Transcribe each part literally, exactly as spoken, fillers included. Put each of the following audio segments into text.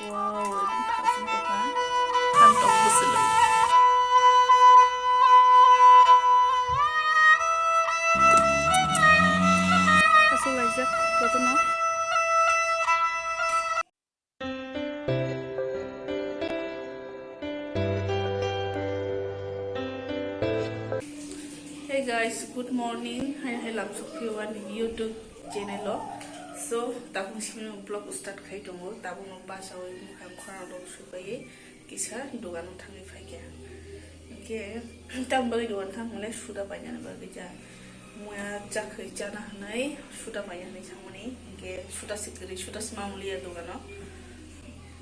Wow, ekdom thasung tongkha. Ang tok bwswlwi. Aswk laijak jotono. Hey guys, good morning. Hai hai lamsok phio ani YouTube channel o. So, tabuk simi vlog start khai tongo. Tabuk no basa oi mukhang khorang rok subai kisa dogano thangwi phaikha. Hwnkhe, tam bagwi dogan thang hwnle suda painani bagwi ja. Muya chakhwi chana hwnwi suda painani thangmani. Hwnkhe suda sikri, suda sma muliya dogano.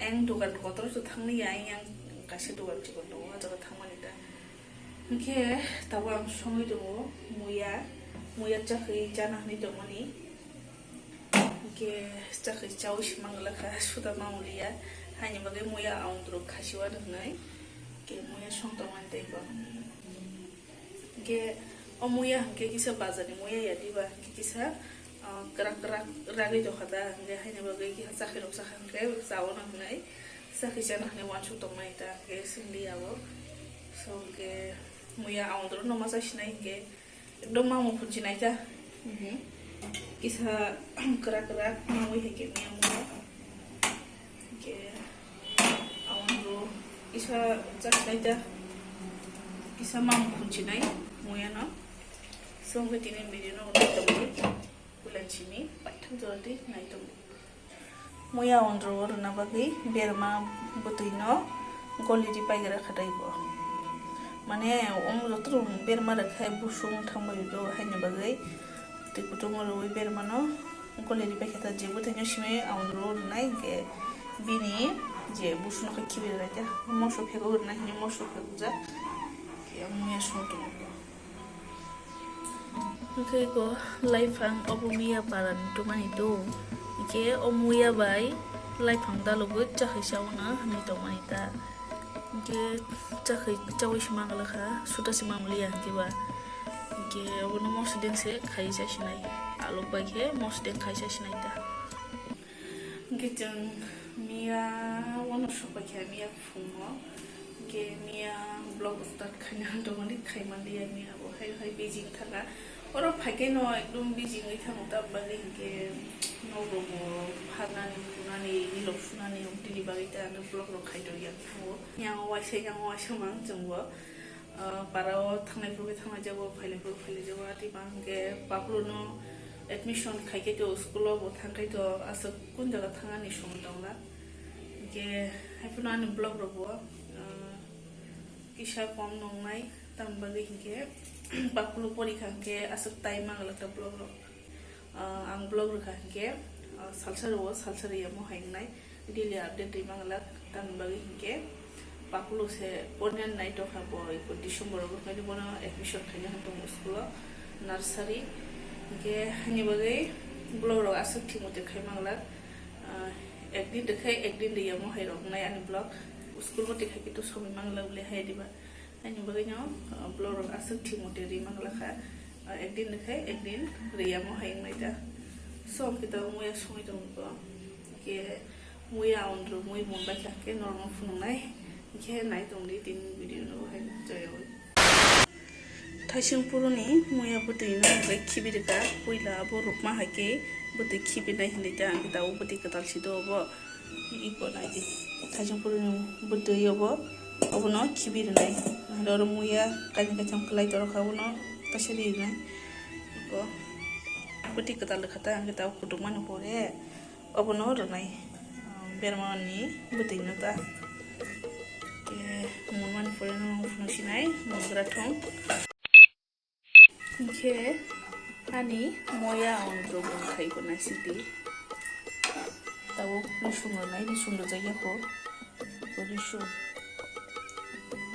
Eng dogan kotor se thangli ya, eng yang kaisa dogan chikon tongo, o jaga thangmani ta. Hwnkhe tabuk ang songwi tongo muya, muya chakhwi chana hwnwi tongmani. Hwnkhe chakhwi chaui se mangwlakha, suda mangwliya, haini bagwi muya aundro khasiwano hwnwi. Hwnkhe muya song tongmani teibo. Hwnkhe o muya hwnkhe kisa bazarni muya ya diba, hwnkhe kisa, ah, kwrak kwrak ragwi tongkha da, hwnkhe haini bagwi kisa chakhwi rok sakha hwnkhe chawano hwnwi, chakhwi chana hwnwi uansuk tongmani ta, hwnkhe swngliya o. So hwnkhe muya aundro no ma chasinai hwnkhe ekdom mamung khunchi naikha. Mhm. Kisa kwrak kwrak mawi hai khe muya muya. Hwnkhe aundro kisa chasinai ta, kisa mamung khunchi nai muya no. So hwnkhe tini video no nai tongdi, kulanchini paithak joradi nai tongdi. Muya aundro rwna bagwi berma bwtwi no goli ri paigra kha tei bo. Mane, um, joto rok berma rwkha busung thangbai do, haini bagwi twi kutung rwui berma no goli ri paikha ta, je bwtwi no simi aundro rwnai, hwnkhe bini je busung no khe khibi rwnai ta, moso phego rwnai hwnwi moso phego jak, khe muya song tongo. Hwnkhe iko laiphang obo muya parani twmani do. Hwnkhe o muya bai laiphang dalogwi chakhwi chauna hwnwi tongmani ta. Hwnkhe chakhwi chaui se mangwlakha, suda se mangwliya hwnkhe ba. Hwnkhe obono mosodeng se khai chasinai. Alok bai khe mosodeng khai chasinai ta. Hwnkhe chwng miya wano sokpaikha, miya phungo. Hwnkhe miya vlog start khaina tongmani, khaimanliya miya bo hai hai busy wngthangkha. Oro phaikhe no ekdom busy wngwi thango, ta bagwi hwnkhe nok rogo pharnani, phunani, nilok phunani, tini bagwi ta ano vlog rok khaitokya thango. Yang waisa, yang waisa mang chwngbo. Ah, para o thanglai phuru khe thanglai jago, phailai phuru phailai jago. Ati ba hwnkhe Papulo no admission khai khe to school o bo thang khai to aswk kun jaga thangani song tongla. Hwnkhe haiphano ani vlog rok bo, ah, kisa kom nongnai, tamni bagwi hwnkhe Papulo porikha hwnkhe aswk time manglak ta vlog rok. Ah, ang vlog rwkha hwnkhe, ah, salsa rwo, salsa riyamo hai wngnai, daily update rwi manglak, tamni bagwi hwnkhe Papulo se porna naitokha bo, iko December o wngkhaini bono admission khaina hwn tongo school o, nursery, hwnkhe haini bagwi vlog rok aswk thik motwi khai manglak, ah, ekdin rwkhai ekdin riyamo hai rok wngnai ani vlog, school motwi khai khe to somoi manglak le hai diba. Ani bagwi no, ah, vlog rok aswk thik motwi rwi manglakha. Ah, ekdin rwkhai ekdin riyamo hai wngnai ta. So, hwnkhe tabuk muya songwi tongkha. Hwnkhe muya aundro mui mun baikha hwnkhe norokno phunuknai. Hwnkhe nai tongdi tini video no hai joyoi. Thaising puruni muya bwtwi no hwnkhe khibi rwkha. Puila abo rukma hai khe bwtwi khibinai hinwi ta, hwnkhe tabuk bwtwi kwtal si do obo. Iko naidi, thaising puruni bwtwi obo, obono khibi rwnai. Nahile oro muya kaisa kaisa kwlai torokha, obono kaisa ri rwnai. Iko bwtwi kwtal rwkha ta, hwnkhe tabuk kutukmani pore obono rwnai. Bermani bwtwi no ta. Khe munmani pore no phunuksinai, mungra thung. Hwnkhe ani moya aundro bo khai ko naisingdi. Tabuk risung rwnai, risung rwjakya kho. Risung.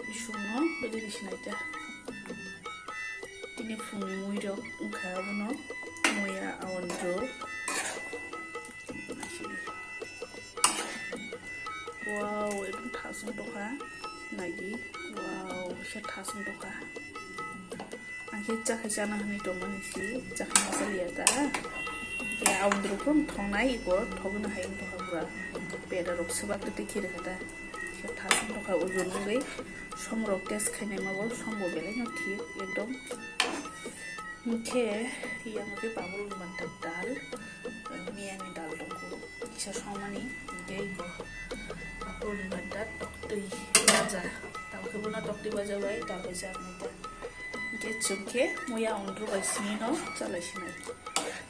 Risung no bwdwi risi naikha. Tini phungni muirok wngkha abono moya aundro. Wow, ekdom thasung tongkha. Naidi. Wow, kisa thasung tongkha. Ang khe chakhai chana hwnwi tongmani si, chakhai masa liya ta. Khe aundro phuru thongnai iko, thogno hai wng tongkha pura. Pera rok swbak twi khe rwkha da. Khe thasung rok kha ujun wngwi som rok test khainai ma bo som bo belai no thik ekdom. Hwnkhe yang khe babul ni mantap dal, miya ni dal tong kho kisa songmani, hwnkhe iko babul ni mantap toktwi baja, tamo khe bono toktwi baja bai tal bai jak nai ta. Hwnkhe chwng khe muya undru bai simi no chalai sinai.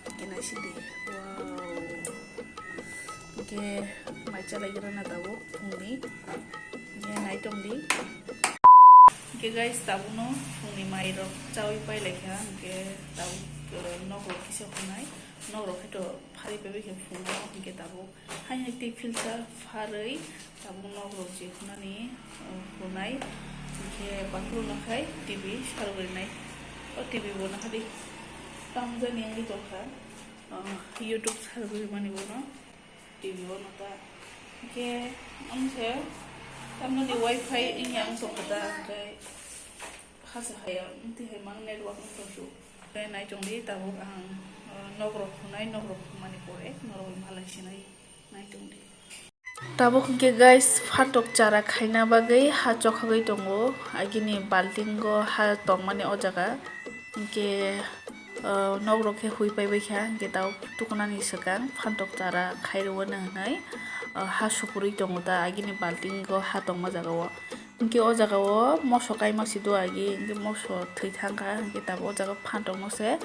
Hwnkhe naisidi. Wow. Hwnkhe mai chalai gra na tabuk phungni. Hwnkhe nai tong di. Hwnkhe guys, tabukno phungni mai rok chawi pai lai kha. Hwnkhe tabuk, uh, nok rok kisa hunai. Nok rok khe to phari pai bai khe phungo. Hwnkhe tabuk haino tei filter pharwi tabuk nok rok je hunani, uh, hunai. Hwnkhe bakhurokno khai T V sarwi nai. O T V bo nahadi. Tamjani wngwi tongkha. Ah, YouTube sarwi mani bono T V o nota. Hwnkhe ang se tamoni wifi wngya ang sokha ta, hwnkhe hasa haya, wngtwi hai mang network wngtong su. Hwnkhe nai tong di tabuk ang, ah, nok rok hunai, nok rok hunmani pore norok malai sinai nai tong di. Tabuk hwnkhe guys, phantok chara khaina bagwi ha chokhagwi tongo. Agini baltingo ha tongmani o jaga. Hwnkhe, ah, nok rok khe hui pai bai kha. Hwnkhe tabuk tukunani swkang phantok chara khai rwno hwnwi, ah, ha sukurwi tongo ta agini baltingo ha tongma jaga o. Hwnkhe o jaga o moso kaima si do agi, hwnkhe moso thwi thang kha. Hwnkhe tabuk o jaga phantok no se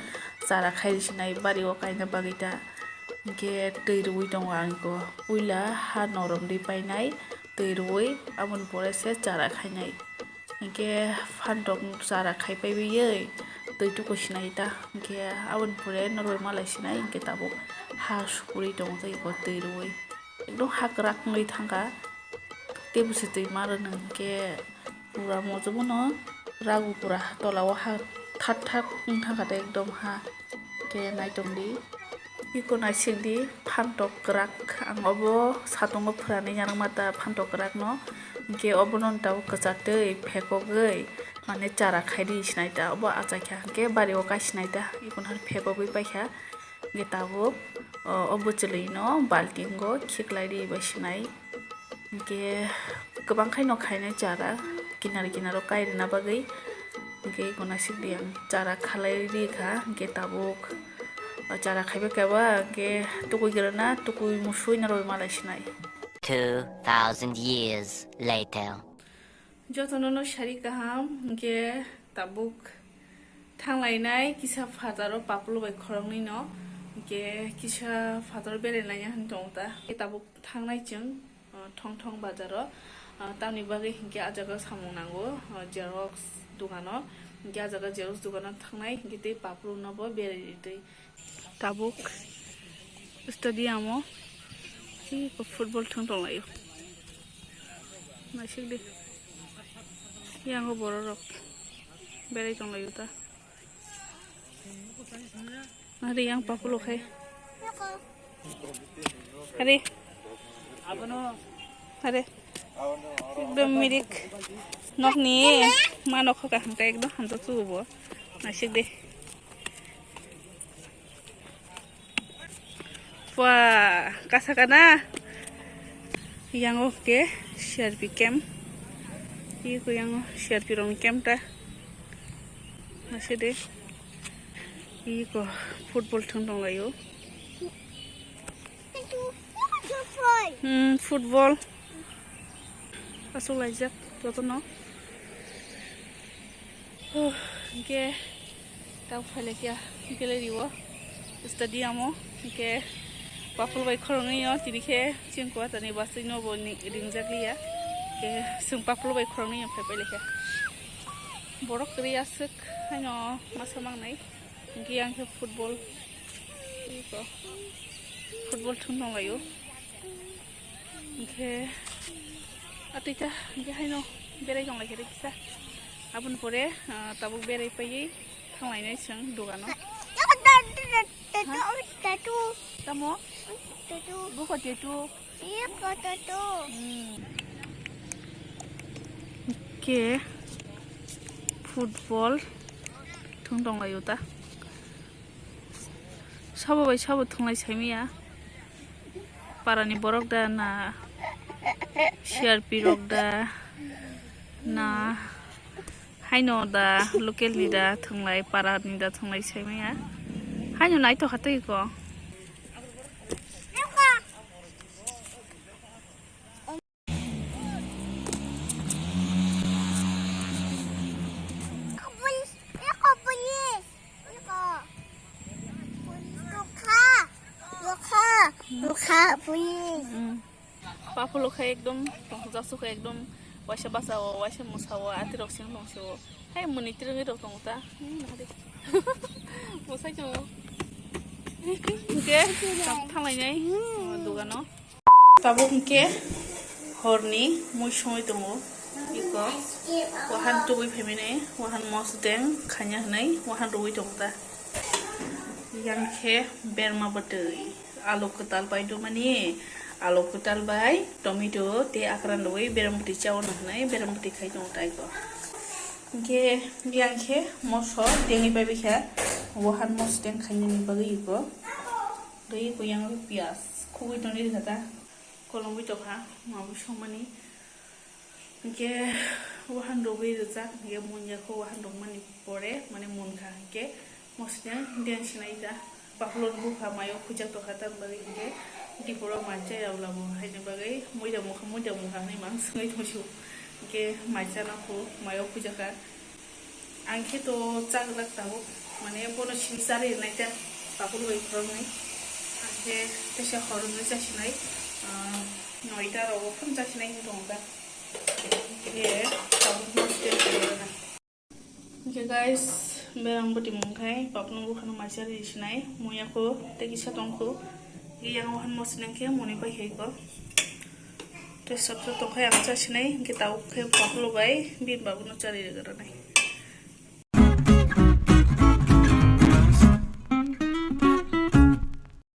chara khai rw sinai bari o kaina bagwi ta. Hwnkhe twi rwui tongo ang iko. Puila ha norom di painai, twi rwui aboni pore se chara khainai. Hwnkhe phantok chara khai paiwi twi tuku sinai ta. Hwnkhe aboni pore noroi malai sinai, hwnkhe tabuk ha sukurwi tongo tei iko twi rwui. Ekdom ha kwrak wngwi thangkha. Tei busi twi ma rwnw hwnkhe pura mojobono ragu pura tola o ha thak thak wng thangkha tei ekdom ha. Khe nai tong di. Iko naisik di phantok kwrak. Ang obo satungo phwranwi narwkma ta phantok kwrak no. Hwnkhe obono tabuk kwchatwi phekogwi mane chara khai ri sinai ta. Obo achai kha hwnkhe bari o kai sinai ta. Iko nahar phekogwi paikha. Hwnkhe tabuk o, o bwchwlwi no baltingo khiklai ri bai sinai. Hwnkhe kwbang khaino khainai chara kinar kinaro kai rwna bagwi. Hwnkhe iko naisik di ang chara khalai ri kha, hwnkhe tabuk, o, chara khaibai kha ba, hwnkhe tukui kwrwna, tukui musui noroi malai sinai. Two thousand years later. Jotono no sari kaham, hwnkhe tabuk thanglainai kisa phataro papulo bai khoroknwi no, hwnkhe kisa phataro berainai hwn tongo ta. Hwnkhe tabuk thangnai chwng, ah, Thong Thong bazaro, ah, tamni bagwi hinkhe ah jaga samung nango, ah, xerox dogano, hinkhe ah jaga xerox dogano thangnai hinkhe tei paphuru nobo berai ritwi. Tabuk stadium o tei football thwng tonglaio, naisik di, yango borok rok berai tonglaio ta. Ari yang papulo khai. Ari. Ari. Ekdom mirik. Nokni ma nokho kaham khe ekdom hamjak chugo bo. Naisik de. Pua kasa kana. Yango ke C R P camp. Iko yango C R P rong camp ta. Naisik de. Iko football thwng tonglaio. Hmm, football. Aswk laijak jotono. Huh, hwnkhe tak phailaikha gallery o, stadium o, hwnkhe paphul bai khoroknwi o tini khe chwng kwatani bwswino bo ni ringjak liya, hwnkhe chwng paphul bai khoroknwi o phai pailaikha. Borok kwrwi aswk haino masa mangnai. Hwnkhe yang khe football, iko football thwng tonglaio. Hwnkhe atwita hwnkhe haino berai tonglaikha rw kisa. Aboni pore, ah, tabuk berai paiwi thanglainai chwng dogano. Tamo? Buko tetu. Iya, kota tu. Hmm. Ke football thung tong laio ta. Sabo bai sabo thunglai saimaya. Parani borok da na, C R P rok da na, haino da, local ni da thwnglai, para ni da thwnglai saimaya. Haino naitokha tei ko. Papulo khai ekdom tongjasu khai ekdom waisa basa o, waisa musa o, ati rok sing tong se o. Hai muni tirwngwi rok tongo ta. Hmm, nahadi. Musai tongo. Hingke, tamo thanglai nai. Oh, dogano. Tabuk hingke horni mui songwi tongo. Iko wahan tubui phaimani, wahan mosdeng khanya hwnwi wahan rwui tongo ta. Yang khe berma bwtwi, alu kwtal bai dumani, alu kwtal bai tomato tei akran rwui berma bwtwi chaui hwnwi berma bwtwi khai tongo ta iko. Hingke yang khe moso tengwi pai bikha wahan mosdeng khainani bagwi iko. Tei iko yang piyaj khugui tongwi rikha ta. Kolomwi tokha, mabo songmani. Hingke wahan rwgwi rijak, hingke munya kho wahan rwgmani pore, mane munkha, hingke mosdeng deng sinai ja. Papulo ni bupha mayo khujak tokha, tamni bagwi hingke diporo manchai rok labo, haini bagwi muida mukha, muida mukha hinwi mang swngwi tongsu. Hingke mai chana kho mayo khujakha. Ang khe to chaglak tabuk, mane bono sini charwi rwnai ta, papulo bai khoroknwi. Ang khe teisa khoroknwi chasinai, ah, noita rogo phano chasinai wng tongo ta. Khe tabuk no step khairokna. Khe guys, berang bwtwi mung khai, papulo buphano mai charwi sinai, muya kho tei kisa tong kho. Yang wahan mosdeng khe muni pai khai kho. Tei sab sab tong khai ang chasinai, hingke tabuk khe papulo bai bini babuno charwi rwgwrnai.